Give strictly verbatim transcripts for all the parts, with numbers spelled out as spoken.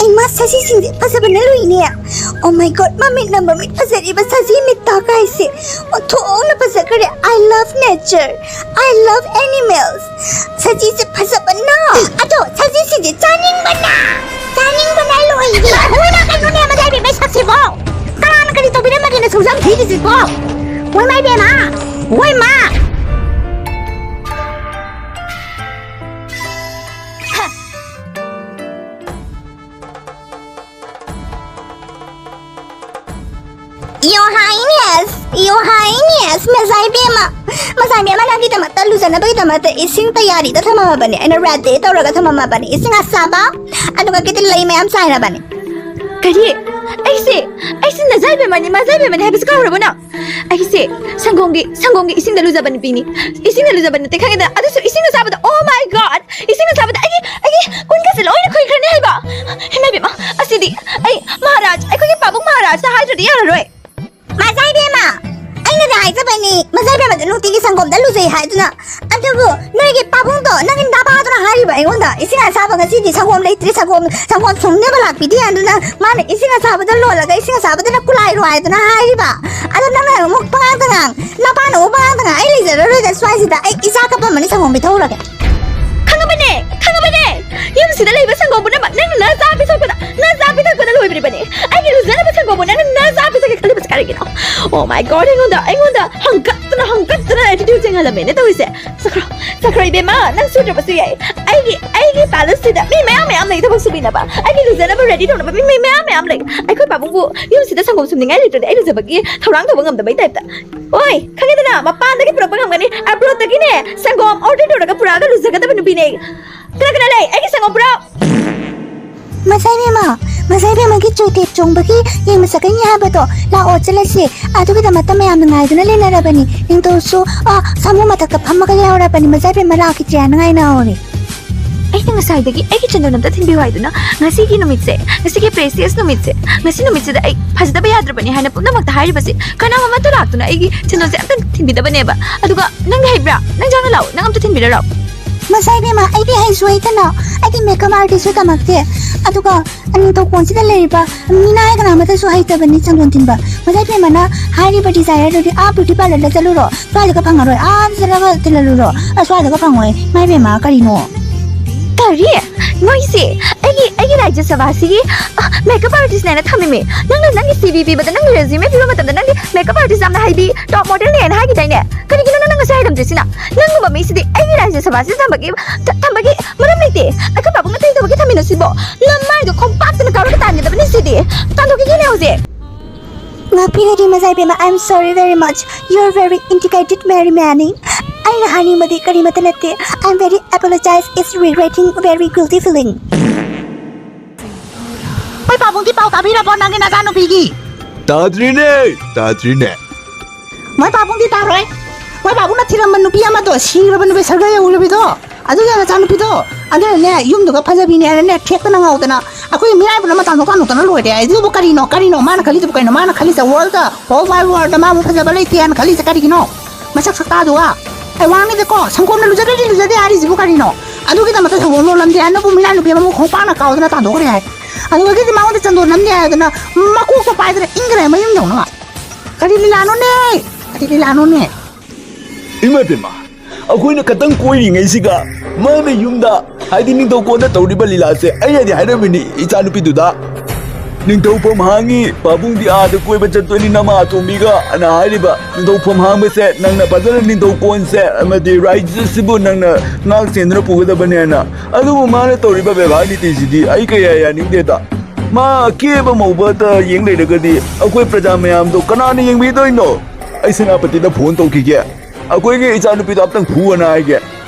ꯑꯩꯃꯥ, ꯁꯖꯤꯁꯤꯡꯁꯦ ꯐꯖꯕꯅ ꯂꯣꯏꯅꯦ꯫ Oh my God, ꯃꯃꯤꯠꯅ ꯃꯃꯤꯠ ꯐꯖꯔꯤꯕ ꯁꯖꯤ ꯃꯤꯠꯇ ꯀꯥꯏꯁꯦ ꯑꯣꯟꯊꯣꯛꯅ ꯐꯖꯈ꯭ꯔꯦ꯫ I love nature, I love animals. ꯁꯖꯤꯁꯦ ꯐꯖꯕꯅ꯫ ꯑꯗꯣ ꯁꯖꯤꯁꯤꯡꯁꯦ ꯆꯥꯅꯤꯡꯕꯅ, ꯆꯥꯅꯤꯡꯕꯅ ꯂꯣꯏꯔꯦ꯫ ꯍꯣꯏꯅ ꯀꯩꯅꯣꯅꯦ, ꯃꯖꯥꯏꯕꯤ ꯃꯩꯁꯛꯁꯤꯕꯣ꯫ ꯀꯅꯥꯅ ꯀꯔꯤ ꯇꯧꯕꯤꯔꯝꯃꯒꯦꯅ ꯁꯨꯝ ꯊꯤꯔꯤꯁꯤꯕꯣ? ꯍꯣꯏ ꯃꯥ ꯏꯕꯦꯝꯃ, ꯍꯣꯏ ꯃꯥ꯫ Your Highness, Your Highness, ꯃꯖꯥꯏꯕꯦꯝꯃ, ꯃꯖꯥꯏꯕꯦꯝꯃ, ꯅꯪꯒꯤꯗꯃꯛꯇ ꯂꯨꯖꯅꯕꯒꯤꯗꯃꯛꯇ ꯏꯁꯤꯡ ꯇꯌꯥꯔꯤꯗ ꯊꯝꯃꯝꯃꯕꯅꯤ, ꯑꯩꯅ ready ꯇꯧꯔꯒ ꯊꯝꯃꯝꯃꯕꯅꯤ, ꯏꯁꯤꯡ ꯑꯁꯥꯕ, ꯑꯗꯨꯒ ꯀꯤꯗꯤ ꯂꯩ ꯃꯌꯥꯝ ꯆꯥꯏꯔꯕꯅꯤ꯫ ꯀꯔꯤ? ꯑꯩꯁꯦ, ꯑꯩꯁꯦ ꯅꯖꯥꯏꯕꯦꯝꯃꯅꯤ, ꯃꯖꯥꯏꯕꯦꯝꯃꯅꯤ ꯍꯥꯏꯕꯁꯤ ꯀꯥꯎꯔꯕꯣ ꯅꯪ? ꯑꯩꯁꯦ ꯁꯪꯒꯣꯝꯒꯤ, ꯁꯪꯒꯣꯝꯒꯤ ꯏꯁꯤꯡꯗ ꯂꯨꯖꯕ ꯅꯨꯄꯤꯅꯤ꯫ ꯏꯁꯤꯡꯗ ꯂꯨꯖꯕ ꯅꯠꯇꯦ, ꯈꯪꯉꯦꯗꯅ? ꯑꯗꯨꯁꯨ ꯏꯁꯤꯡ ꯑꯁꯥꯕꯗ, oh my God! ꯏꯁꯤꯡ ꯑꯁꯥꯕꯗ ꯑꯩꯒꯤ, ꯑꯩꯒꯤ ꯎꯟꯒꯁꯦ ꯂꯣꯏꯅ ꯈꯨꯏꯈ꯭ꯔꯅꯤ ꯍꯥꯏꯕ꯫ ꯏꯃꯥ ꯏꯕꯦꯝꯃ, ꯑꯁꯤꯗꯤ ꯑꯩ ꯃꯍꯥꯔꯥꯖ, ꯑꯩꯈꯣꯏꯒꯤ ꯄꯥꯕꯨꯡ ꯃꯍꯥꯔꯥꯖꯇ ꯍꯥꯏꯗ꯭ꯔꯗꯤ ꯌꯥꯔꯔꯣꯏ꯫ ꯃꯖꯥꯏꯕꯦꯝꯃ, ꯑꯩꯅꯗꯤ ꯍꯥꯏꯖꯕꯅꯤ, ꯃꯖꯥꯏꯕꯦꯝꯃꯗꯤ ꯅꯨꯡꯇꯤꯒꯤ ꯁꯪꯒꯣꯝꯗ ꯂꯨꯖꯩ ꯍꯥꯏꯗꯨꯅ꯫ ꯑꯗꯨꯕꯨ ꯅꯣꯏꯒꯤ ꯄꯥꯕꯨꯡꯗꯣ, ꯅꯪꯒꯤ ꯅꯄꯥꯗꯨꯅ ꯍꯥꯏꯔꯤꯕ ꯑꯩꯉꯣꯟꯗ, "ꯏꯁꯤꯡ ꯑꯁꯥꯕ ꯉꯁꯤꯗꯤ ꯁꯪꯒꯣꯝ ꯂꯩꯇ꯭ꯔꯦ, ꯁꯪꯒꯣꯝ, ꯁꯪꯒꯣꯝ ꯁꯨꯝꯅꯦꯕ ꯂꯥꯛꯄꯤꯗꯦ" ꯍꯥꯏꯗꯨꯅ, ꯃꯥꯅ ꯏꯁꯤꯡ ꯑꯁꯥꯕꯗ ꯂꯣꯜꯂꯒ ꯏꯁꯤꯡ ꯑꯁꯥꯕꯗꯅ ꯀꯨꯂꯥꯏꯔꯣ ꯍꯥꯏꯗꯨꯅ ꯍꯥꯏꯔꯤꯕ꯫ ꯑꯗꯣ ꯅꯪꯅ ꯑꯃꯨꯛ ꯄꯉꯥꯡꯗ ꯉꯥꯡ, ꯅꯄꯥꯅ ꯑꯃꯨꯛ ꯄꯉꯥꯡꯗ ꯉꯥꯡ, ꯑꯩ ꯂꯩꯖꯔꯔꯣꯏꯗ ꯁ꯭ꯋꯥꯏꯁꯤꯗ, ꯑꯩ ꯏꯆꯥ ꯀꯞꯄꯝꯃꯅꯤ, ꯁꯪꯒꯣꯝ ꯄꯤꯊꯛꯎꯔꯒꯦ꯫ ꯈꯪꯉꯕꯅꯦ, ꯈꯪꯉꯕꯅꯦ꯫ ꯌꯨꯝꯁꯤꯗ ꯂꯩꯕ ꯁꯪꯒꯣꯝ ꯄꯨꯝꯅꯃꯛ ꯅꯪꯅ ꯅꯆꯥ ꯄꯤꯊꯛꯄꯗ, ꯅꯆꯥ ꯄꯤꯊꯛꯄꯗ ꯂꯣꯏꯕꯤꯔꯤꯕꯅꯦ꯫ ꯑꯩꯒꯤ ꯂꯨꯖꯅꯕ ꯁꯪꯒꯣꯝꯕꯨ ꯅꯪꯅ ꯅꯆꯥ ꯄꯤꯊꯛꯀꯦ ꯈꯜꯂꯤꯕꯁꯦ ꯀꯔꯤꯒꯤꯅꯣ? Oh my God, ꯑꯩꯉꯣꯟꯗ, ꯑꯩꯉꯣꯟꯗ ꯍꯪꯒꯠꯇꯅ, ꯍꯪꯒꯠꯇꯅ attitude ꯌꯦꯡꯍꯜꯂꯝꯃꯦꯅꯦ ꯇꯧꯔꯤꯁꯦ꯫ ꯆꯠꯈ꯭ꯔꯣ, ꯆꯠꯈ꯭ꯔꯣ ꯏꯕꯦꯝꯃ, ꯅꯪ ꯁꯨꯗ꯭ꯔꯕꯁꯨ ꯌꯥꯏ꯫ ꯑꯩꯒꯤ, ꯑꯩꯒꯤ palace ꯁꯤꯗ ꯃꯤ ꯃꯌꯥꯝ ꯃꯌꯥꯝ ꯂꯩ ꯊꯕꯛ ꯁꯨꯕꯤꯅꯕ꯫ ꯑꯩꯒꯤ ꯂꯨꯖꯅꯕ ready ꯇꯧꯅꯕ ꯃꯤ, ꯃꯤ ꯃꯌꯥꯝ ꯃꯌꯥꯝ ꯂꯩ꯫ ꯑꯩꯈꯣꯏ ꯄꯥꯕꯨꯡꯕꯨ ꯌꯨꯝꯁꯤꯗ ꯁꯪꯒꯣꯝ ꯁꯨꯝꯅꯤꯡꯉꯥꯏ ꯂꯩꯇ꯭ꯔꯗꯤ ꯑꯩ ꯂꯨꯖꯕꯒꯤ ꯊꯧꯔꯥꯡ ꯇꯧꯕ ꯉꯝꯗꯕꯩ type ꯇ꯫ ꯑꯣꯏ, ꯈꯪꯉꯦꯗꯅ, ꯃꯄꯥꯟꯗꯒꯤ ꯄꯨꯔꯛꯄ ꯉꯝꯒꯅꯤ꯫ Abroad ꯇꯒꯤꯅꯦ, ꯁꯪꯒꯣꯝ order ꯇꯧꯔꯒ ꯄꯨꯔꯛꯑꯒ ꯂꯨꯖꯒꯗꯕ ꯅꯨꯄꯤꯅꯦ꯫ ꯀꯅꯥ ꯀꯅꯥ ꯂꯩ? ꯑꯩꯒꯤ ꯁꯪꯒꯣꯝ ꯄꯨꯔꯛꯑꯣ꯫ ꯃꯁꯥꯏꯕꯦꯝꯃ, ꯃꯁꯥꯏꯕꯦꯝꯃꯒꯤ ꯆꯣꯏꯇꯦꯞ ꯆꯣꯡꯕꯒꯤ ꯌꯦꯡꯕ ꯆꯠꯀꯅꯤ ꯍꯥꯏꯕꯗꯣ, ꯂꯥꯛꯑꯣ ꯆꯠꯂꯁꯤ꯫ ꯑꯗꯨꯒꯤꯗꯃꯛꯇ ꯃꯌꯥꯝꯅ ꯉꯥꯏꯗꯨꯅ ꯂꯩꯅꯔꯕꯅꯤ꯫ ꯅꯤꯡꯊꯧꯁꯨ, ꯑ, ꯁꯥꯃꯨ ꯃꯊꯛꯇ ꯐꯝꯃꯒ ꯌꯥꯎꯔꯕꯅꯤ꯫ ꯃꯁꯥꯏꯕꯦꯝꯃ ꯂꯥꯛꯈꯤꯗ꯭ꯔꯦ ꯍꯥꯏꯅ ꯉꯥꯏꯅꯍꯧꯔꯦ꯫ ꯑꯩꯅ ꯉꯁꯥꯏꯗꯒꯤ ꯑꯩꯒꯤ channel ꯑꯝꯇ ꯊꯤꯟꯕꯤꯌꯨ ꯍꯥꯏꯗꯨꯅ, ꯉꯁꯤꯒꯤ ꯅꯨꯃꯤꯠꯁꯦ, ꯉꯁꯤꯒꯤ precious ꯅꯨꯃꯤꯠꯁꯦ, ꯉꯁꯤ ꯅꯨꯃꯤꯠꯁꯤꯗ ꯑꯩ ꯐꯖꯗꯕ ꯌꯥꯗ꯭ꯔꯕꯅꯤ ꯍꯥꯏꯅ ꯄꯨꯝꯅꯃꯛꯇ ꯍꯥꯏꯔꯤꯕꯁꯤ ꯀꯅꯥ ꯑꯃꯠꯇ ꯂꯥꯛꯇꯨꯅ ꯑꯩꯒꯤ channel ꯁꯦ ꯑꯝꯇ ꯊꯤꯟꯕꯤꯗꯕꯅꯦꯕ꯫ ꯑꯗꯨꯒ ꯅꯪꯗꯤ ꯍꯩꯕ꯭ꯔꯥ? ꯅꯪ ꯆꯪꯉ ꯂꯥꯛꯑꯣ, ꯅꯪ ꯑꯝꯇ ꯊꯤꯟꯕꯤꯔ ꯂꯥꯛꯑꯣ꯫ ꯃꯁꯥ ꯏꯕꯦꯝꯃ, ꯑꯩꯗꯤ ꯍꯩꯁꯨ ꯍꯩꯇꯅ, ꯑꯩꯗꯤ ꯃꯦꯀꯞ ꯑꯥꯔꯇꯤꯁꯁꯨ ꯇꯝꯃꯛꯇꯦ꯫ ꯑꯗꯨꯒ ꯅꯤꯡꯊꯧꯀꯣꯟꯁꯤꯗ ꯂꯩꯔꯤꯕ ꯃꯤꯅꯥꯏ ꯀꯅꯥꯃꯠꯇꯁꯨ ꯍꯩꯇꯕꯅꯤ ꯆꯟꯗꯣꯟ ꯊꯤꯟꯕ꯫ ꯃꯁꯥ ꯏꯕꯦꯝꯃꯅ ꯍꯥꯏꯔꯤꯕ ꯗꯤꯖꯥꯏꯔꯗꯨꯗꯤ ꯑꯥ ꯕ꯭ꯌꯨꯇꯤ ꯄꯥꯔꯂꯔꯗ ꯆꯠꯂꯨꯔꯣ, ꯁ꯭ꯋꯥꯏꯗꯒ ꯐꯪꯉꯔꯣꯏ, ꯑꯥ ꯆꯠꯂꯒ ꯊꯤꯜꯍꯜꯂꯨꯔꯣ꯫ ꯑ, ꯁ꯭ꯋꯥꯏꯗꯒ ꯐꯪꯉꯣꯏ꯫ ꯃꯥ ꯏꯕꯦꯝꯃ, ꯀꯔꯤꯅꯣ? ꯀꯔꯤ? ꯅꯣꯏꯁꯦ ꯑꯩꯒꯤ, ꯑꯩꯒꯤ ꯔꯥꯖ꯭ꯌ ꯁꯚꯥꯁꯤꯒꯤ, ꯑ, ꯃꯦꯀꯞ ꯑꯥꯔꯇꯤꯁꯅꯦꯅ ꯊꯝꯃꯤꯃꯤ꯫ ꯅꯪꯅ ꯅꯪꯒꯤ ꯁꯤ ꯚꯤ ꯄꯤꯕꯗ, ꯅꯪꯒꯤ ꯔꯦꯖ꯭ꯌꯨꯃꯦ ꯄꯤꯕ ꯃꯇꯝꯗ ꯅꯪꯗꯤ ꯃꯦꯀꯞ ꯑꯥꯔꯇꯤꯁ ꯌꯥꯝꯅ ꯍꯩꯕꯤ, ꯇꯣꯞ ꯃꯣꯗꯦꯜꯅꯦꯅ ꯍꯥꯏꯈꯤꯗꯥꯏꯅꯦ? ꯀꯔꯤꯒꯤꯅꯣ ꯅꯪꯅ ꯉꯁꯤ ꯍꯥꯏꯔꯝꯗ꯭ꯔꯤꯁꯤꯅ? ꯅꯪꯒꯨꯝꯕ ꯃꯤꯁꯤꯗꯤ ꯑꯩꯒꯤ ꯔꯥꯖ꯭ꯌ ꯁꯚꯥꯁꯤꯗ ꯊꯝꯕꯒꯤ, ꯊ-, ꯊꯝꯕꯒꯤ ꯃꯔꯝ ꯂꯩꯇꯦ꯫ ꯑꯩꯈꯣꯏ ꯄꯥꯕꯨꯡꯅ ꯀꯩ ꯇꯧꯕꯒꯤ ꯊꯝꯃꯤꯅꯣ ꯁꯤꯕꯣ? ꯅꯃꯥꯏꯗꯣ ꯈꯣꯡꯄꯥꯛꯇꯨꯅ ꯀꯥꯎꯔꯒ ꯇꯥꯟꯒꯗꯕꯅꯤ ꯁꯤꯗꯤ꯫ ꯇꯥꯟꯊꯣꯛꯈꯤꯒꯦꯅꯦ ꯍꯧꯖꯤꯛ꯫ ꯉꯥꯛꯄꯤꯔꯗꯤ ꯃꯖꯥ ꯏꯕꯦꯝꯃ, I am sorry very much. You are very indicated, Mary Manning. ꯑꯩꯅ ꯍꯥꯏꯅꯤꯡꯕꯗꯤ ꯀꯔꯤꯃꯠꯇ ꯅꯠꯇꯦ꯫ I am very apologize, is regretting, very guilty feeling. ꯃꯣꯏ ꯄꯥꯕꯨꯡꯗꯤ ꯄꯥꯎ ꯇꯥꯕꯤꯔꯕꯣ ꯅꯪꯒꯤ ꯅꯆꯥꯅꯨꯄꯤꯒꯤ? ꯇꯥꯗ꯭ꯔꯤꯅꯦ, ꯇꯥꯗ꯭ꯔꯤꯅꯦ꯫ ꯃꯣꯏ ꯄꯥꯕꯨꯡꯗꯤ ꯇꯥꯔꯣꯏ꯫ ꯃꯣꯏ ꯄꯥꯕꯨꯡꯅ ꯊꯤꯔꯝꯕ ꯅꯨꯄꯤ ꯑꯃꯗꯣ, ꯁꯤꯔꯕ ꯅꯨꯄꯤ ꯁꯔꯒ ꯌꯧꯔꯕꯤꯗꯣ, ꯑꯗꯨꯒꯤ ꯅꯆꯥꯅꯨꯄꯤꯗꯣ꯫ ꯑꯗꯨꯅꯅꯦ, ꯌꯨꯝꯗꯨꯒ ꯐꯖꯕꯤꯅꯦ ꯍꯥꯏꯅꯅꯦ, ꯊꯦꯛꯇꯅ ꯉꯥꯎꯗꯅ ꯑꯩꯈꯣꯏꯒꯤ ꯃꯤꯔꯥꯏꯕꯅ ꯑꯃ ꯇꯥꯟꯊꯣꯛ ꯇꯥꯟꯊꯣꯛꯇꯅ ꯂꯣꯏꯔꯦ꯫ ꯑꯗꯨꯕꯨ ꯀꯔꯤꯅꯣ, ꯀꯔꯤꯅꯣ ꯃꯥꯅ ꯈꯜꯂꯤꯗꯨꯕꯨ ꯀꯩꯅꯣ? ꯃꯥꯅ ꯈꯜꯂꯤꯁꯦ ꯋꯥꯔꯜꯗ, whole wide world ꯃꯥ ꯑꯃꯨꯛ ꯐꯖꯕ ꯂꯩꯇꯦ ꯍꯥꯏꯅ ꯈꯜꯂꯤꯁꯦ ꯀꯔꯤꯒꯤꯅꯣ? ꯃꯁꯛ ꯁꯛꯇꯥꯗꯨꯒ꯫ ꯑꯩ ꯋꯥꯡꯅꯤꯗꯀꯣ, ꯁꯪꯒꯣꯝꯅ ꯂꯨꯖꯗ꯭ꯔꯗꯤ ꯂꯨꯖꯗꯦ ꯍꯥꯏꯔꯤꯁꯤꯕꯨ ꯀꯔꯤꯅꯣ? ꯑꯗꯨꯒꯤꯗꯃꯛꯇ ꯁꯪꯒꯣꯝ ꯂꯣꯜꯂꯝꯗꯦ ꯍꯥꯏꯅꯕꯨ ꯃꯤꯔꯥꯏ ꯅꯨꯄꯤ ꯑꯃꯕꯨ ꯈꯣꯡꯄꯥꯛꯅ ꯀꯥꯎꯗꯅ ꯇꯥꯟꯊꯣꯛꯈ꯭ꯔꯦ ꯍꯥꯏ꯫ ꯑꯗꯨꯗꯒꯤꯗꯤ ꯃꯉꯣꯟꯗ ꯆꯟꯗꯣꯟ ꯅꯝꯗꯦ ꯍꯥꯏꯗꯅ ꯃꯀꯣꯛꯇꯣ ꯄꯥꯏꯗꯅ ꯏꯪꯈ꯭ꯔꯦ ꯃꯌꯨꯝ ꯌꯧꯅꯕ꯫ ꯀꯔꯤ ꯂꯤꯂꯥꯅꯣꯅꯦ? ꯀꯔꯤ ꯂꯤꯂꯥꯅꯣꯅꯦ? ꯏꯃꯥ ꯏꯕꯦꯝꯃ, ꯑꯩꯈꯣꯏꯅ ꯈꯇꯪ ꯀꯣꯏꯔꯤꯉꯩꯁꯤꯒ ꯃꯥꯅ ꯌꯨꯝꯗ, ꯍꯥꯏꯗꯤ ꯅꯤꯡꯊꯧꯀꯣꯟꯗ ꯇꯧꯔꯤꯕ ꯂꯤꯂꯥꯁꯦ ꯑꯩꯅꯗꯤ ꯍꯥꯏꯔꯝꯃꯤꯅꯤ ꯏꯆꯥꯅꯨꯄꯤꯗꯨꯗ꯫ ꯅꯤꯡꯊꯧꯐꯝ ꯍꯥꯡꯉꯤ, ꯄꯥꯕꯨꯡꯗꯤ ꯑꯥꯗ ꯀꯣꯏꯕ ꯆꯠꯇꯣꯏꯅꯤ ꯅꯃꯥ ꯑꯇꯣꯝꯕꯤꯒ ꯑꯅ ꯍꯥꯏꯔꯤꯕ꯫ ꯅꯤꯡꯊꯧꯐꯝ ꯍꯥꯡꯕꯁꯦ ꯅꯪꯅ ꯐꯖꯅ ꯅꯤꯡꯊꯧꯀꯣꯟꯁꯦ ꯑꯃꯗꯤ ꯔꯥꯏꯖ꯭ꯌꯁꯤꯕꯨ ꯅꯪꯅ ꯉꯥꯛ ꯁꯦꯟꯗꯨꯅ ꯄꯨꯒꯗꯕꯅꯦꯅ꯫ ꯑꯗꯨꯕꯨ ꯃꯥꯅ ꯇꯧꯔꯤꯕ ꯕꯦꯕꯥꯔ ꯅꯤꯇꯤꯁꯤꯗꯤ ꯑꯩ ꯀꯌꯥ ꯌꯥꯅꯤꯡꯗꯦꯗ꯫ ꯃꯥ ꯑꯀꯦꯕ ꯃꯧꯕꯇ ꯌꯦꯡ ꯂꯩꯔꯒꯗꯤ ꯑꯩꯈꯣꯏ ꯄ꯭ꯔꯖꯥ ꯃꯌꯥꯝꯗꯣ ꯀꯅꯥꯅ ꯌꯦꯡꯕꯤꯗꯣꯏꯅꯣ? ꯑꯩ ꯁꯦꯅꯥꯄꯇꯤꯗ ꯐꯣꯟ ꯇꯧꯈꯤꯒꯦ꯫ ꯑꯩꯈꯣꯏꯒꯤ ꯏꯆꯥꯅꯨꯄꯤꯗꯣ ꯑꯝꯇꯪ ꯐꯨꯑꯣꯅ ꯍꯥꯏꯒꯦ꯫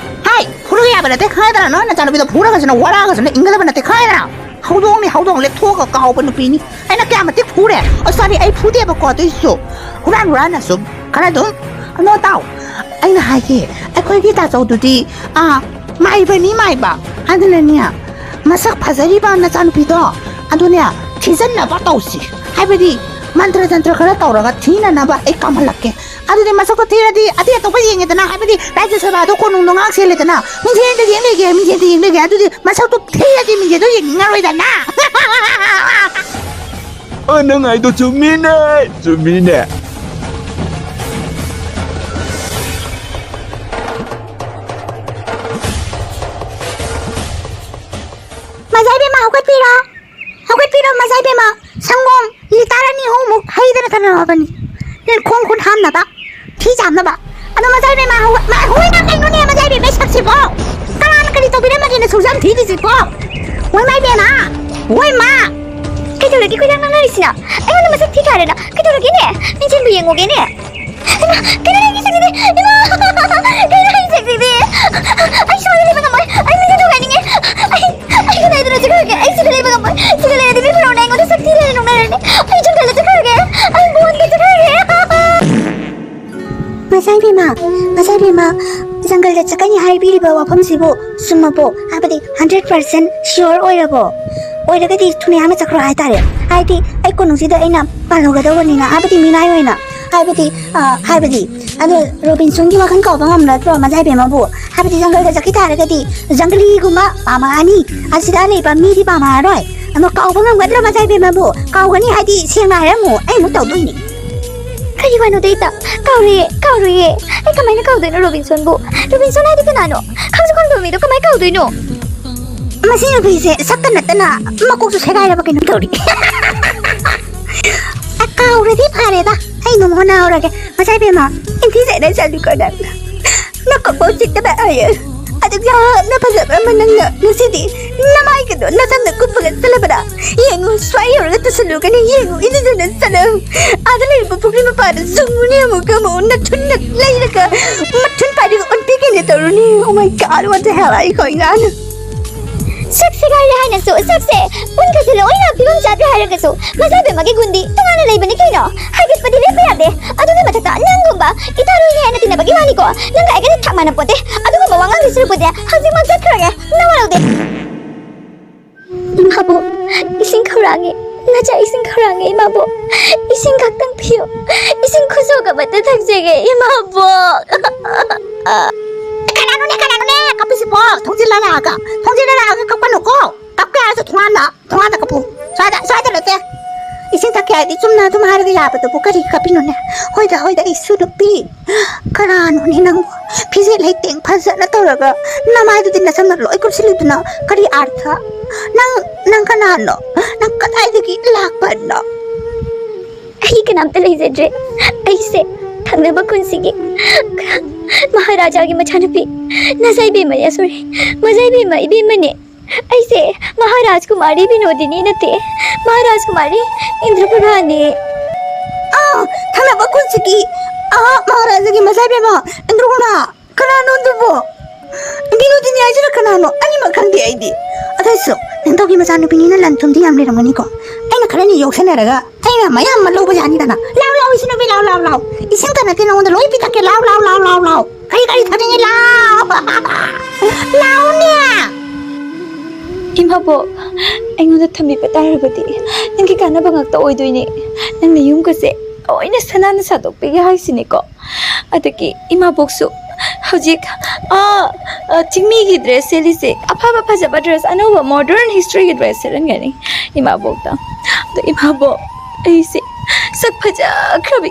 ꯍꯥꯏ, ꯐꯨꯔꯨ ꯌꯥꯕ ꯅꯠꯇꯦ, ꯈꯪꯉꯦꯗꯅ? ꯅꯣꯏ ꯅꯆꯥꯅꯨꯄꯤꯗꯣ ꯐꯨꯔꯒꯁꯨꯅ, ꯋꯥꯔꯛꯑꯒꯁꯨꯅ ꯏꯪꯒꯗꯕ ꯅꯠꯇꯦ, ꯈꯪꯉꯦꯗꯅ? ꯍꯧꯗꯣꯡꯅꯤ, ꯍꯧꯗꯣꯡ ꯂꯦꯛꯊꯣꯛꯑꯒ ꯀꯥꯎꯕ ꯅꯨꯄꯤꯅꯤ꯫ ꯑꯩꯅ ꯀꯌꯥꯃꯇꯤꯛ ꯐꯨꯔꯦ꯫ ꯑꯣ, ꯁꯣꯔꯤ, ꯑꯩ ꯐꯨꯗꯦꯕꯀꯣ, ꯑꯗꯨꯏꯁꯨ ꯍꯨꯔꯥꯟ ꯍꯨꯔꯥꯟꯅ ꯁꯨꯝ ꯈꯔ ꯑꯗꯨꯝ, ꯅꯣ ꯇꯥꯎ꯫ ꯑꯩꯅ ꯍꯥꯏꯒꯦ, ꯑꯩꯈꯣꯏꯒꯤ ꯇꯥꯆꯧꯗꯨꯗꯤ, ꯑꯥ, ꯃꯥꯏꯕꯅꯤ, ꯃꯥꯏꯕ꯫ ꯑꯗꯨꯅꯅꯦ, ꯃꯁꯛ ꯐꯖꯔꯤꯕ ꯅꯆꯥꯅꯨꯄꯤꯗꯣ ꯑꯗꯨꯅꯦ, ꯊꯤꯖꯤꯟꯅꯕ ꯇꯧꯁꯤ꯫ ꯍꯥꯏꯕꯗꯤ, ꯃꯟꯇ꯭ꯔ ꯇꯟꯇ꯭ꯔ ꯈꯔ ꯇꯧꯔꯒ ꯊꯤꯅꯅꯕ ꯑꯩ ꯀꯥꯝꯍꯜꯂꯛꯀꯦ꯫ ꯑꯗꯨꯗꯤ ꯃꯁꯛꯇꯣ ꯊꯤꯔꯗꯤ ꯑꯇꯩ ꯑꯇꯣꯞꯄ ꯌꯦꯡꯉꯦꯗꯅ, ꯍꯥꯏꯕꯗꯤ ꯂꯥꯏꯖ ꯁꯣꯏꯕ ꯑꯗꯣ ꯀꯣꯅꯨꯡꯗꯣ ꯉꯥꯛ ꯁꯦꯜꯂꯦꯗꯅ, ꯃꯤꯡꯁꯦꯟꯗ ꯌꯦꯡ ꯂꯩꯒꯦ, ꯃꯤꯡꯁꯦꯟꯗ ꯌꯦꯡ ꯂꯩꯒꯦ꯫ ꯑꯗꯨꯗꯤ ꯃꯁꯛꯇꯣ ꯊꯤꯔꯗꯤ ꯃꯤꯡꯁꯦꯟꯗꯣ ꯌꯦꯡꯅꯤꯡꯉꯔꯣꯏꯗꯅ꯫ ꯑ, ꯅꯪ ꯍꯥꯏꯗꯣ ꯆꯨꯝꯃꯤꯅꯦ, ꯆꯨꯝꯃꯤꯅꯦ꯫ ꯃꯖꯥ ꯏꯕꯦꯝꯃ, ꯍꯧꯒꯠꯄꯤꯔꯣ꯫ ꯍꯧꯒꯠꯄꯤꯔꯣ, ꯃꯖꯥ ꯏꯕꯦꯝꯃ꯫ ꯁꯪꯒꯣꯝ ꯂꯤꯇꯔ ꯑꯅꯤ ꯑꯍꯨꯝꯃꯨꯛ ꯍꯩꯗꯅ ꯊꯝꯃꯕꯅꯤ꯫ ꯅꯪ ꯈꯣꯡ ꯈꯨꯠ ꯍꯥꯝꯅꯕ, ꯐꯤ ꯆꯥꯝꯅꯕ꯫ ꯑꯗꯣ ꯃꯖꯥ ꯏꯕꯦꯝꯃ, ꯍꯧꯒꯠ-, ꯃꯥ-, ꯍꯣꯏ ꯃꯥ, ꯀꯩꯅꯣꯅꯦ, ꯃꯖꯥ ꯏꯕꯦꯝꯃ, ꯁꯛꯁꯤꯕꯣ? ꯀꯅꯥꯅ ꯀꯔꯤ ꯇꯧꯕꯤꯔꯝꯃꯒꯦꯅꯦ ꯁꯨꯛ ꯌꯥꯝ ꯊꯤꯔꯤꯁꯤꯕꯣ? ꯍꯣꯏ ꯃꯥ ꯏꯕꯦꯝꯃ, ꯍꯣꯏ ꯃꯥ꯫ ꯀꯩꯗꯧꯔꯒꯦ ꯈꯣꯏꯗꯥ ꯉꯥꯡꯅꯔꯤꯁꯤꯅ? ꯑꯩꯉꯣꯟꯗ ꯃꯁꯛ ꯊꯤ ꯀꯥꯏꯔꯦꯅ? ꯀꯩꯗꯧꯔꯒꯦꯅꯦ? ꯃꯤꯡꯁꯦꯟꯕꯨ ꯌꯦꯡꯉꯨꯒꯦꯅꯦ꯫ ꯍꯩꯃꯥ, ꯀꯩꯅꯣ ꯅꯪꯒꯤ ꯁꯛꯁꯤꯗꯤ? ꯏꯃꯥ! ꯀꯩꯅꯣ ꯅꯪꯒꯤ ꯁꯛꯁꯤꯗꯤ? ꯑꯩ ꯁꯨꯃꯥꯏꯅ ꯂꯩꯕ ꯉꯝꯃꯣꯏ꯫ ꯑꯩ ꯃꯤꯡꯁꯦꯟ ꯊꯨꯒꯥꯏꯅꯤꯡꯉꯦ꯫ ꯑꯩ, ꯑꯩ ꯀꯗꯥꯏꯗꯅꯣ ꯆꯠꯈ꯭ꯔꯒꯦ? ꯑꯩ ꯁꯤꯗ ꯂꯩꯕ ꯉꯝꯃꯣꯏ꯫ ꯁꯤꯗ ꯂꯩꯔꯗꯤ ꯃꯤ ꯄꯨꯝꯅꯃꯛꯅ ꯑꯩꯉꯣꯟꯗ ꯁꯛ ꯊꯤ ꯍꯥꯏꯅ ꯅꯣꯛꯅꯔꯅꯤ꯫ ꯑꯩ ꯖꯪꯒꯜꯗ ꯆꯠꯈ꯭ꯔꯒꯦ꯫ ꯑꯩ ꯕꯣꯟꯗ ꯆꯠꯈ꯭ꯔꯒꯦ꯫ ꯃꯆꯥ ꯏꯕꯦꯝꯃ, ꯃꯆꯥ ꯏꯕꯦꯝꯃ, ꯖꯪꯒꯜꯗ ꯆꯠꯀꯅꯤ ꯍꯥꯏꯕꯤꯔꯤꯕ ꯋꯥꯐꯝꯁꯤꯕꯨ ꯆꯨꯝꯃꯕꯣ? ꯍꯥꯏꯕꯗꯤ hundred percent sure ꯑꯣꯏꯔꯕꯣ? ꯑꯣꯏꯔꯒꯗꯤ ꯊꯨꯅ ꯌꯥꯝꯅ ꯆꯠꯈ꯭ꯔꯣ ꯍꯥꯏꯇꯥꯔꯦ꯫ ꯍꯥꯏꯗꯤ ꯑꯩ ꯀꯣꯅꯨꯡꯁꯤꯗ ꯑꯩꯅ ꯄꯥꯜꯍꯧꯒꯗꯧꯕꯅꯤꯅ, ꯍꯥꯏꯕꯗꯤ ꯃꯤꯅꯥꯏ ꯑꯣꯏꯅ꯫ ꯍꯥꯏꯕꯗꯤ, ꯑ, ꯍꯥꯏꯕꯗꯤ, ꯑꯗꯣ ꯔꯣꯕꯤꯟꯁꯣꯟꯒꯤ ꯋꯥꯈꯜ ꯀꯥꯎꯕ ꯉꯝꯂꯗ꯭ꯔꯣ ꯃꯆꯥ ꯏꯕꯦꯝꯃꯕꯨ? ꯍꯥꯏꯕꯗꯤ ꯖꯪꯒꯜꯗ ꯆꯠꯈꯤ ꯇꯥꯔꯒꯗꯤ ꯖꯪꯒꯂꯤꯒꯨꯝꯕ ꯄꯥꯝꯃꯛꯑꯅꯤ, ꯑꯁꯤꯗ ꯂꯩꯕ ꯃꯤꯗꯤ ꯄꯥꯝꯃꯛꯑꯔꯣꯏ꯫ ꯑꯗꯣ ꯀꯥꯎꯕ ꯉꯝꯒꯗ꯭ꯔꯣ ꯃꯆꯥ ꯏꯕꯦꯝꯃꯕꯨ? ꯀꯥꯎꯒꯅꯤ ꯍꯥꯏꯗꯤ ꯁꯦꯡꯅ ꯍꯥꯏꯔꯝꯃꯨ, ꯑꯩ ꯑꯃꯨꯛ ꯇꯧꯗꯣꯏꯅꯤ꯫ ꯀꯔꯤ ꯋꯥꯅꯣꯗ ꯏꯇꯥ? ꯀꯥꯎꯔꯣꯏꯌꯦ, ꯀꯥꯎꯔꯣꯏꯌꯦ꯫ ꯑꯩ ꯀꯃꯥꯏꯅ ꯀꯥꯎꯗꯣꯏꯅꯣ ꯔꯣꯕꯤꯟꯁꯣꯟꯕꯨ? ꯔꯣꯕꯤꯟꯁꯣꯟ ꯍꯥꯏꯗꯤ ꯀꯅꯥꯅꯣ? ꯈꯪꯁꯨ ꯈꯪꯗꯕ ꯃꯤꯗꯣ ꯀꯃꯥꯏꯅ ꯀꯥꯎꯗꯣꯏꯅꯣ? ꯃꯁꯤ ꯅꯨꯄꯤꯁꯦ ꯁꯛꯇ ꯅꯠꯇꯅ ꯃꯀꯣꯛꯁꯨ ꯁꯦꯒꯥꯏꯔꯕ ꯀꯩꯅꯣꯝ ꯇꯧꯔꯤ꯫ ꯑ, ꯀꯥꯎꯔꯗꯤ ꯐꯔꯦꯗ, ꯑꯩ ꯑꯗꯨꯝ ꯍꯣꯠꯅꯍꯧꯔꯒꯦ꯫ ꯃꯆꯥ ꯏꯕꯦꯝꯃ, ꯏꯟꯊꯤ ꯆꯠꯅ ꯆꯠꯂꯨꯀꯣ ꯅꯪ꯫ ꯅꯀꯣꯛꯐꯥꯎ ꯆꯤꯛꯇꯕ ꯑꯣꯏꯌꯦ꯫ ꯑꯗꯨꯛ ꯌꯥꯝꯅ ꯐꯖꯕ ꯑꯃ ꯅꯪꯅ ꯉꯁꯤꯗꯤ ꯅꯃꯥꯏꯒꯗꯣ ꯅꯁꯝꯅ ꯀꯨꯞꯄꯒ ꯆꯠꯂꯕꯗ? ꯌꯦꯡꯉꯨ, ꯁ꯭ꯋꯥꯏ ꯌꯧꯔꯒ ꯇꯨꯁꯜꯂꯨꯒꯅꯤ, ꯌꯦꯡꯉꯨ, ꯏꯔꯨꯖꯅ ꯆꯠꯂꯨ꯫ ꯑꯥꯗ ꯂꯩꯔꯤꯕ ꯄꯨꯈ꯭ꯔꯤ ꯃꯄꯥꯟꯗ ꯆꯨꯝꯃꯨꯅꯦ ꯑꯃꯨꯛꯀ ꯑꯃꯨꯛ꯫ ꯅꯊꯨꯟꯅ ꯂꯩꯔꯒ ꯃꯊꯨꯟ ꯄꯥꯏꯔꯒ ꯑꯣꯟꯕꯤꯒꯅꯤ ꯇꯧꯔꯨꯅꯤ꯫ Oh my God, what the hell are you going on? ꯁꯛ ꯁꯦꯒꯥꯏꯔꯦ ꯍꯥꯏꯅꯁꯨ ꯁꯛꯁꯦ ꯎꯟ ꯈꯖꯤꯜꯂ ꯑꯣꯏꯅ ꯐꯤꯕꯝ ꯆꯥꯗ꯭ꯔꯦ ꯍꯥꯏꯔꯒꯁꯨ ꯃꯆꯥ ꯏꯕꯦꯝꯃꯒꯤ ꯒꯨꯟꯗꯤ ꯇꯣꯉꯥꯟꯅ ꯂꯩꯕꯅꯤ ꯀꯩꯅꯣ꯫ ꯍꯥꯏꯒꯠꯄꯗꯤ ꯂꯦꯞꯄ ꯌꯥꯗꯦ꯫ ꯑꯗꯨꯒꯤ ꯃꯊꯛꯇ ꯅꯪꯒꯨꯝꯕ ꯏꯇꯥꯔꯨꯅꯤ ꯍꯥꯏꯅ ꯇꯤꯟꯅꯕꯒꯤ ꯋꯥꯅꯤꯀꯣ꯫ ꯅꯪꯒ ꯑꯩꯒꯗꯤ ꯊꯥꯛ ꯃꯥꯟꯅ ꯄꯣꯠꯇꯦ꯫ ꯑꯗꯨꯒꯨꯝꯕ ꯋꯥꯉꯥꯡꯗꯤ ꯁꯔꯨꯛꯄꯨꯗꯤ ꯍꯧꯖꯤꯛꯃꯛ ꯆꯠꯈ꯭ꯔꯒꯦ꯫ ꯅꯋꯥ ꯂꯧꯗꯦ꯫ ꯏꯃꯥꯕꯨ ꯏꯁꯤꯡ ꯈꯧꯔꯥꯡꯉꯦ꯫ ꯅꯆꯥ ꯏꯁꯤꯡ ꯈꯧꯔꯥꯡꯉꯦ ꯏꯃꯥꯕꯣꯛ꯫ ꯏꯁꯤꯡ ꯈꯛꯇꯪ ꯄꯤꯌꯨ꯫ ꯏꯁꯤꯡ ꯈꯨꯖꯣꯞ ꯑꯃꯇ ꯊꯛꯆꯒꯦ ꯏꯃꯥꯕꯣꯛ꯫ ꯀꯅꯥꯅꯣꯅꯦ, ꯀꯅꯥꯅꯣꯅꯦ ꯀꯞꯄꯤꯁꯤꯕꯣ? ꯊꯣꯡꯖꯤꯜꯂ ꯂꯥꯛꯑꯒ, ꯊꯣꯡꯖꯤꯜꯂ ꯂꯥꯛꯑꯒ ꯀꯞꯀꯅꯨꯀꯣ꯫ ꯀꯞꯀꯦ ꯍꯥꯏꯔꯁꯨ ꯊꯣꯡꯒꯥꯟꯗ, ꯊꯣꯡꯒꯥꯟꯗ ꯀꯞꯄꯨ꯫ ꯁ꯭ꯋꯥꯏꯗ, ꯁ꯭ꯋꯥꯏꯗ ꯅꯠꯇꯦ꯫ ꯏꯁꯤꯡ ꯊꯛꯀꯦ ꯍꯥꯏꯔꯗꯤ ꯆꯨꯝꯅ ꯑꯗꯨꯝ ꯍꯥꯏꯔꯒ ꯌꯥꯕꯗꯨꯕꯨ ꯀꯔꯤ ꯀꯞꯄꯤꯅꯣꯅꯦ? ꯍꯣꯏꯗ, ꯍꯣꯏꯗ, ꯑꯩꯁꯨ ꯅꯨꯄꯤ꯫ ꯀꯅꯥꯅꯣꯅꯦ ꯅꯪꯕꯨ? ꯐꯤꯖꯦꯠ ꯂꯩꯇꯦꯡ ꯐꯖꯅ ꯇꯧꯔꯒ ꯅꯃꯥꯏꯗꯨꯗꯤ ꯅꯁꯝꯅ ꯂꯣꯏ ꯀꯨꯞꯁꯤꯜꯂꯤꯗꯨꯅ ꯀꯔꯤ ꯑꯥꯔꯊ? ꯅꯪ, ꯅꯪ ꯀꯅꯥꯅꯣ? ꯅꯪ ꯀꯗꯥꯏꯗꯒꯤ ꯂꯥꯛꯄꯅꯣ? ꯑꯩ ꯀꯅꯥꯝꯇ ꯂꯩꯖꯗ꯭ꯔꯦ꯫ ꯑꯩꯁꯦ ꯊꯪꯅꯕ ꯈꯨꯟꯁꯤꯒꯤ ꯃꯍꯥꯔꯥꯖꯥꯒꯤ ꯃꯆꯥꯅꯨꯄꯤ ꯅꯖꯥꯏꯕꯦꯝꯃ, ꯑꯦ, sorry, ꯃꯖꯥꯏꯕꯦꯝꯃ ꯏꯕꯦꯝꯃꯅꯦ꯫ ꯑꯩꯁꯦ ꯃꯍꯥꯔꯥꯖ ꯀꯨꯃꯥꯔꯤ ꯕꯤꯅꯣꯗꯤꯅꯤ ꯅꯠꯇꯦ, ꯃꯍꯥꯔꯥꯖ ꯀꯨꯃꯥꯔꯤ ꯏꯟꯗ꯭ꯔꯄ꯭ꯔꯚꯥꯅꯦ꯫ ꯑꯥ, ꯊꯪꯅꯕ ꯈꯨꯟꯁꯤꯒꯤ, ꯑꯥ, ꯃꯍꯥꯔꯥꯖꯥꯒꯤ ꯃꯆꯥꯏꯕꯦꯝꯃ ꯏꯟꯗ꯭ꯔꯒꯨꯅꯥ꯫ ꯀꯅꯥꯅꯣ ꯑꯗꯨꯕꯣ? ꯕꯤꯅꯣꯗꯤꯅꯤ ꯍꯥꯏꯁꯤꯅ ꯀꯅꯥꯅꯣ? ꯑꯅꯤꯃꯛ ꯈꯪꯗꯦ ꯑꯩꯗꯤ꯫ ꯑꯗꯨꯏꯁꯨ ꯅꯤꯡꯊꯧꯒꯤ ꯃꯆꯥꯅꯨꯄꯤꯅꯤꯅ ꯂꯟ ꯊꯨꯝꯗꯤ ꯌꯥꯝ ꯂꯩꯔꯝꯒꯅꯤꯀꯣ꯫ ꯑꯩꯅ ꯈꯔꯅꯤ ꯌꯣꯛꯁꯟꯅꯔꯒ ꯑꯩꯅ ꯃꯌꯥꯝ ꯑꯃ ꯂꯧꯕ ꯌꯥꯅꯤꯗꯅ꯫ ꯂꯥꯎ, ꯂꯥꯎ, ꯏꯆꯟꯅꯨꯄꯤ, ꯂꯥꯎ, ꯂꯥꯎ, ꯂꯥꯎ꯫ ꯏꯁꯤꯡꯇ ꯅꯠꯇꯦ, ꯅꯉꯣꯟꯗ ꯂꯣꯏ ꯄꯤꯊꯛꯀꯦ꯫ ꯂꯥꯎ, ꯂꯥꯎ, ꯂꯥꯎ, ꯂꯥꯎ, ꯂꯥꯎ꯫ ꯀꯔꯤ, ꯀꯔꯤ ꯊꯛꯅꯤꯡꯉꯤ? ꯂꯥꯎ꯫ ꯂꯥꯎꯅꯦ꯫ ꯏꯃꯥꯕꯣꯛ, ꯑꯩꯉꯣꯟꯗ ꯊꯝꯕꯤꯕ ꯇꯥꯔꯕꯗꯤ ꯅꯪꯒꯤ ꯀꯥꯟꯅꯕ ꯉꯥꯛꯇ ꯑꯣꯏꯗꯣꯏꯅꯦ꯫ ꯅꯪꯅ ꯌꯨꯝꯒꯁꯦ ꯂꯣꯏꯅ ꯁꯅꯥꯅ ꯁꯥꯗꯣꯛꯄꯤꯒꯦ ꯍꯥꯏꯁꯤꯅꯦꯀꯣ꯫ ꯑꯗꯒꯤ ꯏꯃꯥꯕꯣꯛꯁꯨ ꯍꯧꯖꯤꯛ, ꯑꯥ, ꯑꯥ, ꯆꯤꯡꯃꯤꯒꯤ dress ꯁꯦꯠꯂꯤꯁꯦ, ꯑꯐꯕ ꯐꯖꯕ dress, ꯑꯅꯧꯕ modern historyꯒꯤ dress ꯁꯦꯠꯍꯟꯒꯅꯤ ꯏꯃꯥꯕꯣꯛꯇ꯫ ꯑꯗꯣ ꯏꯃꯥꯕꯣꯛ, ꯑꯩꯁꯦ ꯁꯛ ꯐꯖꯈ꯭ꯔꯕꯤ,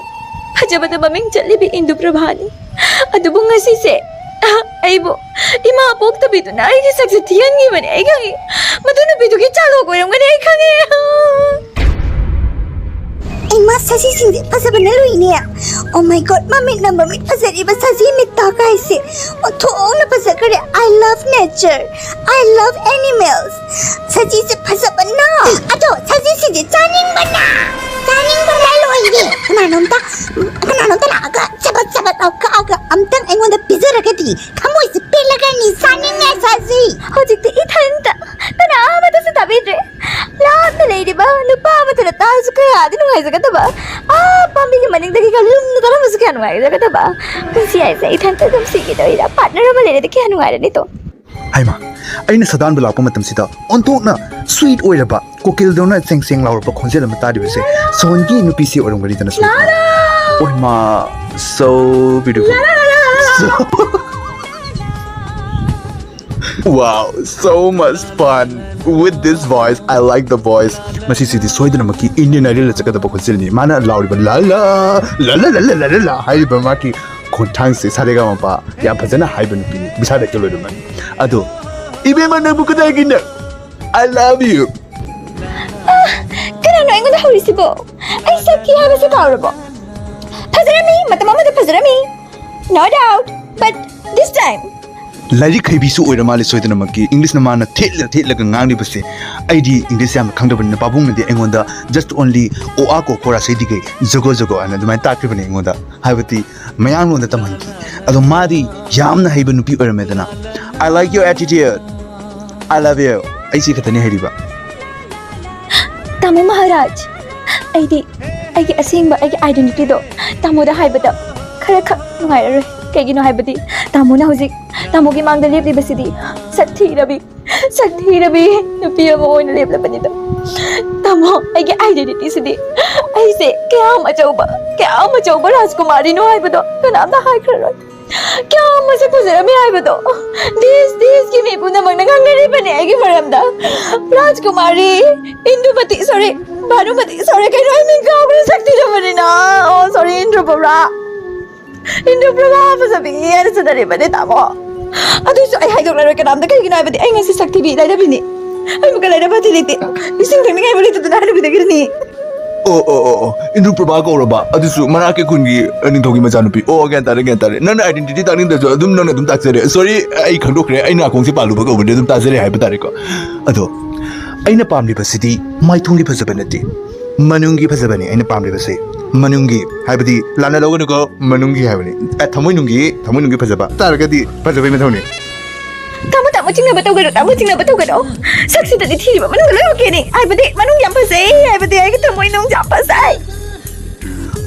ꯐꯖꯕꯗ ꯃꯃꯤꯡ ꯆꯠꯂꯤꯕꯤ ꯏꯟꯗꯨꯄ꯭ꯔꯚꯥꯅꯤ꯫ ꯑꯗꯨꯕꯨ ꯉꯁꯤꯁꯦ, ꯑꯥ, ꯑꯩꯕꯨ ꯏꯃꯥ ꯄꯣꯛꯇꯕꯤꯗꯨꯅ ꯑꯩꯒꯤ ꯁꯛꯁꯦ ꯊꯤꯍꯟꯈꯤꯕꯅꯦ꯫ ꯑꯩ ꯈꯪꯉꯤ, ꯃꯗꯨ ꯅꯨꯄꯤꯗꯨꯒꯤ ꯆꯥꯂꯣꯛ ꯑꯣꯏꯔꯝꯒꯅꯤ꯫ ꯑꯩ ꯈꯪꯉꯤ꯫ ꯏꯃꯥ, ꯁꯖꯤꯁꯤꯡꯁꯦ ꯐꯖꯕꯅ ꯂꯣꯏꯅꯦ꯫ Oh my God, ꯃꯃꯤꯠꯅ ꯃꯃꯤꯠ ꯐꯖꯔꯤꯕ ꯁꯖꯤ ꯃꯤꯠꯇ ꯀꯥꯏꯁꯦ ꯑꯣꯟꯊꯣꯛꯅ ꯐꯖꯈ꯭ꯔꯦ꯫ I love nature, I love animals꯫ ꯁꯖꯤꯁꯦ ꯐꯖꯕꯅ꯫ ꯑꯗꯣ ꯁꯖꯤꯁꯤꯡꯁꯦ ꯆꯥꯅꯤꯡꯕꯅ, ꯆꯥꯅꯤꯡꯕꯅ ꯂꯣꯏꯔꯦ꯫ ꯀꯅꯥꯅꯣꯝꯇ, ꯀꯅꯥꯅꯣꯝꯇ ꯂꯥꯛꯑꯒ ꯆꯕꯠ ꯆꯕꯠ ꯂꯥꯎ ꯀꯛꯑꯒ ꯑꯝꯇꯪ ꯑꯩꯉꯣꯟꯗ ꯄꯤꯖꯔꯒꯗꯤ ꯊꯃꯣꯏꯁꯦ ꯄꯦꯜꯂꯒꯅꯤ꯫ ꯆꯥꯅꯤꯡꯉꯦ ꯁꯖꯤ꯫ ꯍꯧꯖꯤꯛꯇꯤ ꯏꯊꯟꯇ, ꯀꯅꯥ ꯑꯃꯠꯇꯁꯨ ꯇꯥꯕꯤꯗ꯭ꯔꯦ꯫ ꯂꯥꯞꯅ ꯂꯩꯔꯤꯕ ꯅꯨꯄꯥ ꯑꯃꯠꯇꯅ ꯇꯥꯔꯁꯨ ꯀꯌꯥꯗꯤ ꯅꯨꯡꯉꯥꯏꯖꯒꯗꯕ꯫ ꯑꯥ, ꯄꯥꯝꯕꯤꯒꯤ ꯃꯅꯤꯡꯗꯒꯤꯒ ꯂꯨꯝꯅ ꯇꯥꯔꯝꯕꯁꯨ ꯀꯌꯥ ꯅꯨꯡꯉꯥꯏꯖꯒꯗꯕ꯫ ꯄꯨꯟꯁꯤ ꯍꯥꯏꯁꯦ ꯏꯊꯟꯇ ꯑꯗꯨꯝ ꯁꯤꯈꯤꯗꯣꯏꯔꯥ? Partner ꯑꯃ ꯂꯩꯔꯗꯤ ꯀꯌꯥ ꯅꯨꯡꯉꯥꯏꯔꯅꯤꯗꯣ꯫ ꯍꯩꯃꯥ, ꯑꯩꯅ ꯁꯗꯥꯟꯕ ꯂꯥꯛꯄ ꯃꯇꯝꯁꯤꯗ ꯑꯣꯟꯊꯣꯛꯅ sweet ꯑꯣꯏꯔꯕ ꯀꯣꯀꯤꯜꯗꯧꯅ ꯆꯦꯡ ꯆꯦꯡ ꯂꯥꯎꯔꯛꯄ ꯈꯣꯟꯖꯦꯜ ꯑꯃ ꯇꯥꯔꯤꯕꯁꯦ ꯁꯣꯟꯒꯤ ꯅꯨꯄꯤꯁꯤ ꯑꯣꯏꯔꯝꯒꯅꯤꯗꯅ ꯁꯣꯏꯗꯅ꯫ ꯑꯣꯏꯃꯥ, so beautiful. So, wow, so much fun with this voice. I like the voice. ꯃꯁꯤꯁꯤꯗꯤ ꯁꯣꯏꯗꯅꯃꯛꯀꯤ Indian Idol ꯆꯠꯀꯗꯕ ꯈꯣꯟꯖꯦꯜꯅꯤ꯫ ꯃꯥꯅ ꯂꯥꯎꯔꯤꯕ ꯂꯥ ꯂꯥ, ꯂꯥ ꯂꯥ ꯂꯥ ꯂꯥ ꯂꯥ ꯂꯥ ꯍꯥꯏꯔꯤꯕ ꯃꯥꯒꯤ ꯈꯣꯟꯊꯥꯡꯁꯦ ꯁꯥꯔꯦꯒꯥꯃꯄꯥ ꯌꯥꯝ ꯐꯖꯅ ꯍꯥꯏꯕ ꯅꯨꯄꯤꯅꯤ꯫ ꯕꯤꯁꯥꯜ ꯍꯦꯛꯇ ꯂꯣꯏꯔꯝꯃꯅꯤ꯫ ꯑꯗꯣ, ꯏꯕꯦꯝꯃ, ꯅꯪꯕꯨ ꯀꯗꯥꯏꯒꯤꯅꯣ? I love you. ꯀꯅꯥꯅꯣ ꯑꯩꯉꯣꯟꯗ ꯍꯧꯔꯤꯁꯤꯕꯣ? ꯑꯩ ꯁꯛ ꯊꯤ ꯍꯥꯏꯕꯁꯦ ꯀꯥꯎꯔꯕꯣ? ꯐꯖꯔꯝꯃꯤ, ꯃꯇꯝ ꯑꯃꯗ ꯐꯖꯔꯝꯃꯤ, no doubt, but this time. ꯂꯥꯏꯔꯤꯛ ꯍꯩꯕꯤꯁꯨ ꯑꯣꯏꯔ ꯃꯥꯜꯂꯦ ꯁꯣꯏꯗꯅꯃꯛꯀꯤ꯫ ꯏꯪꯂꯤꯁꯅ ꯃꯥꯅ ꯊꯦꯠꯂ ꯊꯦꯠꯂꯒ ꯉꯥꯡꯂꯤꯕꯁꯦ꯫ ꯑꯩꯗꯤ ꯏꯪꯂꯤꯁ ꯌꯥꯝꯅ ꯈꯪꯗꯕꯅꯤꯅ ꯄꯥꯕꯨꯡꯅꯗꯤ ꯑꯩꯉꯣꯟꯗ just only ꯑꯣ ꯑꯥ ꯀꯣ ꯈꯣ ꯔꯥ ꯁꯩꯗꯤꯒꯩ ꯖꯒꯣ ꯖꯒꯣ ꯍꯥꯏꯅ ꯑꯗꯨꯃꯥꯏꯅ ꯇꯥꯛꯈꯤꯕꯅꯦ ꯑꯩꯉꯣꯟꯗ꯫ ꯍꯥꯏꯕꯗꯤ ꯃꯌꯥꯡꯂꯣꯟꯗ ꯇꯝꯍꯟꯈꯤ꯫ ꯑꯗꯣ ꯃꯥꯗꯤ ꯌꯥꯝꯅ ꯍꯩꯕ ꯅꯨꯄꯤ ꯑꯣꯏꯔꯝꯃꯦꯗꯅ꯫ I like your attitude. I love you. ꯑꯩ ꯁꯤ ꯈꯛꯇꯅꯤ ꯍꯩꯔꯤꯕ꯫ ꯇꯥꯃꯣ ꯃꯍꯥꯔꯥꯖ, ꯑꯩꯗꯤ ꯑꯩꯒꯤ ꯑꯁꯦꯡꯕ ꯑꯩꯒꯤ identityꯗꯣ ꯇꯥꯃꯣꯗ ꯍꯥꯏꯕꯗ ꯈꯔ ꯈꯛ ꯅꯨꯡꯉꯥꯏꯔꯔꯣꯏ꯫ ꯀꯩꯒꯤꯅꯣ ꯍꯥꯏꯕꯗꯤ ꯇꯥꯃꯣꯅ ꯍꯧꯖꯤꯛ ꯇꯥꯃꯣꯒꯤ ꯃꯥꯡꯗ ꯂꯦꯞꯂꯤꯕꯁꯤꯗꯤ ꯁꯛ ꯊꯤꯔꯕꯤ, ꯁꯛ ꯊꯤꯔꯕꯤ ꯅꯨꯄꯤ ꯑꯃ ꯑꯣꯏꯅ ꯂꯦꯞꯂꯕꯅꯤꯗꯣ꯫ ꯇꯥꯃꯣ, ꯑꯩꯒꯤ identityꯁꯤꯗꯤ ꯑꯩꯁꯦ ꯀꯌꯥꯝ ꯑꯆꯧꯕ, ꯀꯌꯥꯝ ꯑꯆꯧꯕ ꯔꯥꯖꯀꯨꯃꯥꯔꯤꯅꯣ ꯍꯥꯏꯕꯗꯣ ꯀꯅꯥꯝꯇ ꯍꯥꯏꯈ꯭ꯔꯔꯣꯏ꯫ ꯀꯌꯥꯝ ꯃꯁꯛ ꯐꯖꯔꯝꯃꯤ ꯍꯥꯏꯕꯗꯣ ꯗꯦꯁ ꯗꯦꯁꯀꯤ ꯃꯤ ꯄꯨꯝꯅꯃꯛꯅ ꯉꯥꯡꯅꯔꯤꯕꯅꯤ ꯑꯩꯒꯤ ꯃꯔꯝꯗ꯫ ꯔꯥꯖꯀꯨꯃꯥꯔꯤ, ꯏꯟꯗꯨꯃꯇꯤ, sorry, ꯚꯥꯅꯨꯃꯇꯤ, sorry, ꯀꯩꯅꯣ ꯑꯩ ꯃꯤꯡ ꯀꯥꯎꯈ꯭ꯔꯦ, ꯁꯛ ꯊꯤꯔꯕꯅꯤꯅ꯫ ꯑꯣ, sorry, ꯏꯟꯗ꯭ꯔꯄ꯭ꯔꯚꯥ꯫ ꯏꯟꯗ꯭ꯔꯄ꯭ꯔꯚꯥ ꯐꯖꯕꯤ ꯍꯥꯏꯅ ꯆꯠꯅꯔꯤꯕꯅꯦ ꯇꯥꯃꯣ꯫ ꯑꯗꯨꯏꯁꯨ ꯑꯩ ꯍꯥꯏꯗꯣꯛꯂꯔꯣꯏ ꯀꯅꯥꯝꯇ, ꯀꯩꯒꯤꯅꯣ ꯍꯥꯏꯕꯗꯤ ꯑꯩ ꯉꯁꯤ ꯁꯛ ꯊꯤꯕꯤ ꯂꯥꯏꯔꯕꯤꯅꯤ꯫ ꯑꯩꯕꯨ ꯀ ꯂꯥꯏꯔꯕꯗꯤ ꯂꯩꯇꯦ꯫ ꯏꯁꯤꯡ ꯊꯛꯅꯤꯡꯉꯥꯏꯕꯨ ꯂꯩꯇꯗꯅ ꯍꯅꯨꯕꯤꯗꯒꯤꯅꯤ꯫ ꯑꯣ ꯑꯣ ꯑꯣ ꯑꯣ, ꯏꯟꯗ꯭ꯔꯄ꯭ꯔꯚꯥ ꯀꯧꯔꯕ? ꯑꯗꯨꯁꯨ ꯃꯔꯥꯛꯀꯤ ꯈꯨꯟꯒꯤ ꯅꯤꯡꯊꯧꯒꯤ ꯃꯆꯥꯅꯨꯄꯤ꯫ ꯑꯣ, ꯒ꯭ꯌꯥꯟ ꯇꯥꯔꯦ, ꯒ꯭ꯌꯥꯟ ꯇꯥꯔꯦ꯫ ꯅꯪꯅ identity ꯇꯥꯛꯅꯤꯡꯗ꯭ꯔꯁꯨ ꯑꯗꯨꯝ ꯅꯪꯅ ꯑꯗꯨꯝ ꯇꯥꯛꯆꯔꯦ꯫ Sorry, ꯑꯩ ꯈꯪꯗꯣꯛꯈ꯭ꯔꯦ꯫ ꯑꯩ ꯅꯥꯀꯣꯡꯁꯦ ꯄꯥꯜꯂꯨꯕ ꯀꯧꯕꯅꯦ, ꯑꯗꯨꯝ ꯇꯥꯖꯔꯦ ꯍꯥꯏꯕ ꯇꯥꯔꯦꯀꯣ꯫ ꯑꯗꯣ ꯑꯩꯅ ꯄꯥꯝꯂꯤꯕꯁꯤꯗꯤ ꯃꯥꯏꯊꯣꯡꯒꯤ ꯐꯖꯕ ꯅꯠꯇꯦ, ꯃꯅꯨꯡꯒꯤ ꯐꯖꯕꯅꯤ ꯑꯩꯅ ꯄꯥꯝꯂꯤꯕꯁꯦ꯫ ꯃꯅꯨꯡꯒꯤ ꯍꯥꯏꯕꯗꯤ ꯂꯥꯟꯅ ꯂꯧꯒꯅꯨꯀꯣ, ꯃꯅꯨꯡꯒꯤ ꯍꯥꯏꯕꯅꯤ꯫ ꯑꯦ, ꯊꯃꯣꯏꯅꯨꯡꯒꯤ, ꯊꯃꯣꯏꯅꯨꯡꯒꯤ ꯐꯖꯕ ꯇꯥꯔꯒꯗꯤ ꯐꯖꯕꯩ ꯃꯊꯧꯅꯤ꯫ ꯇꯥꯃꯣ, ꯇꯥꯃꯣ, ꯆꯤꯡꯅꯕ ꯇꯧꯒꯅꯣ, ꯇꯥꯃꯣ, ꯆꯤꯡꯅꯕ ꯇꯧꯒꯅꯣ꯫ ꯁꯛꯁꯤꯗꯗꯤ ꯊꯤꯔꯤꯕ ꯃꯅꯨꯡꯗ ꯂꯣꯏ ꯑꯣꯀꯦꯅꯤ꯫ ꯍꯥꯏꯕꯗꯤ ꯃꯅꯨꯡ ꯌꯥꯝ ꯐꯖꯩ, ꯍꯥꯏꯕꯗꯤ ꯑꯩꯒꯤ ꯊꯃꯣꯏ ꯅꯨꯡ ꯌꯥꯝ ꯐꯖꯩ꯫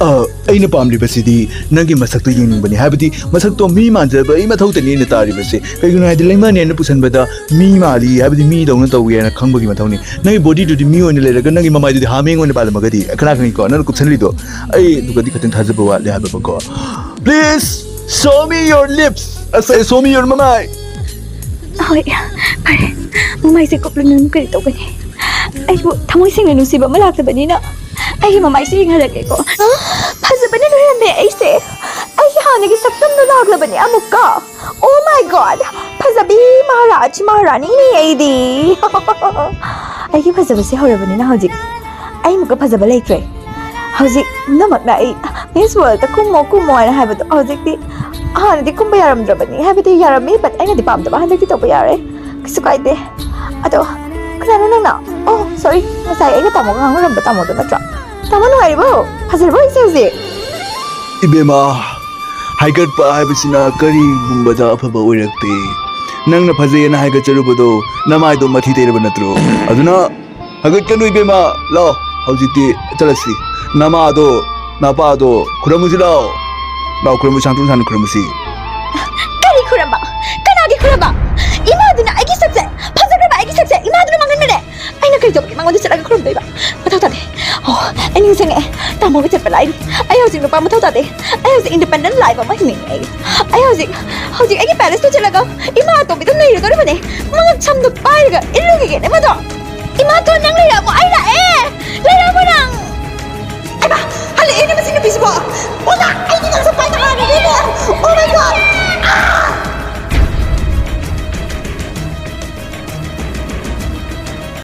ꯑ, ꯑꯩꯅ ꯄꯥꯝꯂꯤꯕꯁꯤꯗꯤ ꯅꯪꯒꯤ ꯃꯁꯛꯇꯣ ꯌꯦꯡꯅꯤꯡꯕꯅꯤ꯫ ꯍꯥꯏꯕꯗꯤ ꯃꯁꯛꯇꯣ ꯃꯤ ꯃꯥꯟꯖꯕꯒꯤ ꯃꯊꯧꯇꯅꯤ ꯑꯩꯅ ꯇꯥꯔꯤꯕꯁꯦ꯫ ꯀꯩꯒꯤꯅꯣ ꯍꯥꯏꯗꯤ ꯂꯩꯃꯅꯦꯅ ꯄꯨꯁꯟꯕꯗ ꯃꯤ ꯃꯥꯜꯂꯤ ꯍꯥꯏꯕꯗꯤ ꯃꯤꯗꯧꯅ ꯇꯧꯏ ꯍꯥꯏꯅ ꯈꯪꯕꯒꯤ ꯃꯊꯧꯅꯤ꯫ ꯅꯪꯒꯤ ꯕꯣꯗꯤꯗꯨꯗꯤ ꯃꯤ ꯑꯣꯏꯅ ꯂꯩꯔꯒ ꯅꯪꯒꯤ ꯃꯃꯥꯏꯗꯨꯗꯤ ꯍꯥꯃꯦꯡ ꯑꯣꯏꯅ ꯄꯥꯜꯂꯝꯃꯒꯗꯤ ꯀꯅꯥ ꯈꯪꯉꯤꯀꯣ? ꯅꯪꯅ ꯀꯨꯞꯁꯜꯂꯤꯗꯣ꯫ ꯑꯩ ꯑꯗꯨꯒꯗꯤ ꯈꯤꯇꯪ ꯊꯥꯖꯕ ꯋꯥꯠꯂꯦ ꯍꯥꯏꯕꯀꯣ꯫ Please show me your lips. ꯑꯁ, show me your ꯃꯃꯥꯏ꯫ ꯍꯣꯏ, ꯐꯔꯦ꯫ ꯃꯃꯥꯏꯁꯦ ꯀꯨꯞꯂꯅꯨ, ꯀꯔꯤ ꯇꯧꯒꯅꯤ? ꯑꯩꯕꯨ ꯊꯃꯣꯏ ꯁꯦꯡꯅ ꯅꯨꯡꯁꯤꯕ ꯑꯃ ꯂꯥꯛꯇꯕꯅꯤꯅ ꯑꯩꯒꯤ ꯃꯃꯥꯏꯁꯦ ꯌꯦꯡꯍꯜꯂꯒꯦꯀꯣ꯫ ꯐꯖꯕꯅ ꯂꯣꯏꯔꯝꯃꯦ ꯑꯩꯁꯦ꯫ ꯑꯩꯒꯤ ꯍꯥꯟꯅꯒꯤ ꯁꯛꯇꯝꯗꯣ ꯂꯥꯛꯂꯕꯅꯦ ꯑꯃꯨꯛꯀ꯫ Oh my God! ꯐꯖꯕꯤ ꯃꯍꯥꯔꯥꯖ ꯃꯍꯥꯔꯥꯅꯤꯅꯤ ꯑꯩꯗꯤ꯫ ꯑꯩꯒꯤ ꯐꯖꯕꯁꯦ ꯍꯧꯔꯕꯅꯤꯅ ꯍꯧꯖꯤꯛ ꯑꯩ ꯑꯃꯨꯛꯀ ꯐꯖꯕ ꯂꯩꯇ꯭ꯔꯦ꯫ ꯍꯧꯖꯤꯛ ꯅꯃꯛꯅ ꯑꯩ Miss World ꯀꯨꯝꯃꯣ ꯀꯨꯝꯃꯣ ꯍꯥꯏꯅ ꯍꯥꯏꯕꯗꯣ ꯍꯧꯖꯤꯛꯇꯤ ꯍꯥꯟꯅꯗꯤ ꯀꯨꯝꯕ ꯌꯥꯔꯝꯗ꯭ꯔꯕꯅꯤ, ꯍꯥꯏꯕꯗꯤ ꯌꯥꯔꯝꯃꯤ, but ꯑꯩꯅꯗꯤ ꯄꯥꯝꯗꯕ, ꯍꯟꯗꯛꯇꯤ ꯇꯧꯕ ꯌꯥꯔꯦ, ꯀꯩꯁꯨ ꯀꯥꯏꯗꯦ꯫ ꯑꯗꯣ ꯀꯅꯥꯅꯣ ꯅꯪꯅ? ꯑꯣ, sorry, ꯉꯁꯥꯏ ꯑꯩꯒ ꯇꯥꯃꯣꯒ ꯉꯥꯡꯅꯔꯝꯕ ꯇꯥꯃꯣꯗꯣ ꯅꯠꯇ꯭ꯔꯣ? ꯇꯥꯃꯣ ꯅꯨꯡꯉꯥꯏꯔꯤꯕꯣ? ꯐꯖꯔꯕꯣ ꯑꯩꯁꯦ ꯍꯧꯖꯤꯛ? ꯏꯕꯦꯝꯃ, ꯍꯥꯏꯒꯠꯄ ꯍꯥꯏꯕꯁꯤꯅ ꯀꯔꯤꯒꯨꯝꯕꯗ ꯑꯐꯕ ꯑꯣꯏꯔꯛꯇꯦ꯫ ꯅꯪꯅ ꯐꯖꯩꯌꯦꯅ ꯍꯥꯏꯒꯠꯆꯔꯨꯕꯗꯣ ꯅꯃꯥꯏꯗꯣ ꯃꯊꯤ ꯇꯩꯔꯕ ꯅꯠꯇ꯭ꯔꯣ? ꯑꯗꯨꯅ ꯍꯥꯏꯒꯠꯀꯅꯨ ꯏꯕꯦꯝꯃ, ꯂꯥꯛꯑꯣ ꯍꯧꯖꯤꯛꯇꯤ ꯆꯠꯂꯁꯤ꯫ ꯅꯃꯥꯗꯣ ꯅꯄꯥꯗꯣ ꯈꯨꯔꯨꯝꯃꯨꯁꯤ ꯂꯥꯛꯑꯣ꯫ ꯂꯥꯛꯑꯣ ꯈꯨꯔꯨꯝꯃꯨꯁꯤ, ꯁꯥꯟꯇꯨ ꯁꯥꯟꯇꯨ ꯈꯨꯔꯨꯝꯃꯨꯁꯤ꯫ ꯀꯔꯤ ꯈꯨꯔꯨꯝꯕ? ꯀꯅꯥꯒꯤ ꯈꯨꯔꯨꯝꯕ? ꯏꯃꯥꯗꯨꯅ ꯑꯩꯒꯤ ꯁꯛꯁꯦ, ꯐꯖꯈ꯭ꯔꯕ ꯑꯩꯒꯤ ꯁꯛꯁꯦ ꯏꯃꯥꯗꯨꯅ ꯃꯥꯡꯍꯟꯕꯅꯦ꯫ ꯑꯩꯅ ꯀꯔꯤ ꯇꯧꯕꯒꯤ ꯃꯉꯣꯟꯗ ꯆꯠꯂꯒ ꯈꯨꯔꯨꯝꯗꯣꯏꯕ? ꯃꯊꯧ ꯇꯥꯗꯦ꯫ ꯑꯣ, ꯑꯩ ꯅꯤꯡꯁꯤꯡꯉꯛꯑꯦ꯫ ꯇꯥꯃꯣꯒ ꯆꯠꯄ ꯂꯥꯏꯔꯤ꯫ ꯑꯩ ꯍꯧꯖꯤꯛ ꯅꯨꯄꯥ ꯃꯊꯧ ꯇꯥꯗꯦ꯫ ꯑꯩ ꯍꯧꯖꯤꯛ independent life ꯑꯃ ꯍꯤꯡꯅꯤꯡꯉꯦ ꯑꯩ꯫ ꯑꯩ ꯍꯧꯖꯤꯛ, ꯍꯧꯖꯤꯛ ꯑꯩꯒꯤ palace ꯇ ꯆꯠꯂꯒ ꯏꯃꯥ ꯑꯇꯣꯝꯕꯤꯗ ꯅꯩꯔꯨꯗꯣꯔꯤꯕꯅꯦ꯫ ꯃꯉꯛ ꯁꯝꯗꯣ ꯄꯥꯏꯔꯒ ꯏꯜꯂꯨꯈꯤꯒꯦꯅꯦ ꯃꯗꯣ꯫